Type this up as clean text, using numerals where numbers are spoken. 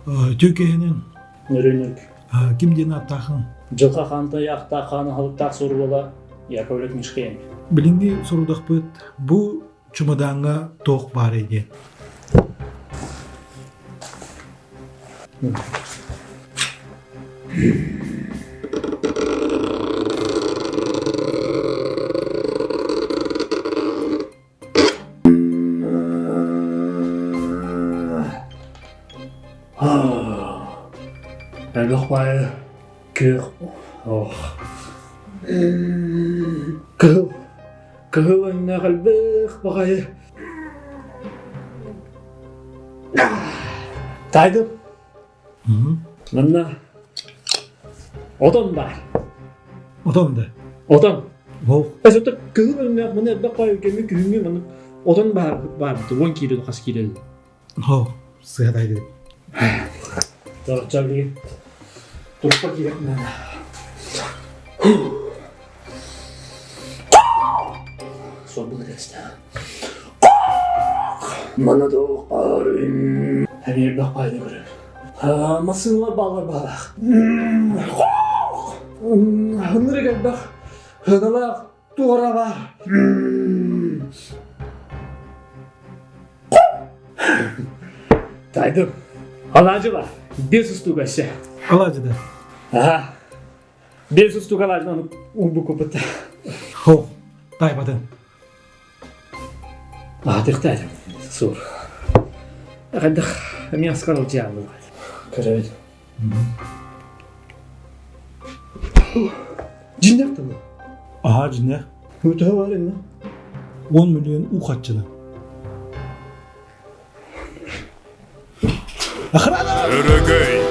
Үтүө киһинэн Нөрүнүк. Ким диэн ааттаахын? Дьылҕа хаанта яхтаах хаан аһылыктаах суругула Яковлев Мишкин. Билиҥҥи сорудахпыт бу чымадааҥҥа туох баарый диэн. Элбэх баайы күөх ох кыһыл кыһыл өҥнөөх элбэх баҕайы таайдым манна отон баар Отон да? Отон. Ол. Өсөтө кыһыл өҥнөөх маны элбэх баайы кэмҥэ күһүҥҥү маны отон баар баар уон киилэ хас киилэ О, сыа тайды. Торчали. Турпа киирэх наада. Суолбун этээстэ. Мана туох баарын. Эмиэ элбэх баайны көрөр. Массыыналар бааллар баалаах. Ынырык элбэх ыналаах туора баар. Тайдым. Алаадьы бар. Без устуга өссө. Алаадьы да? Ага. Без устуга алаадьы оны урбукупут. Хо, тайбатын. Аатыктаатым. Сур. Хайдах эмиэ аскар ылдьаабыл. Көрөбүт. Дьиннэх тылы. Аха дьиннэх. Төһө бар инна? 10 миллион уу хаччыны. Охрана! Өрөгөй!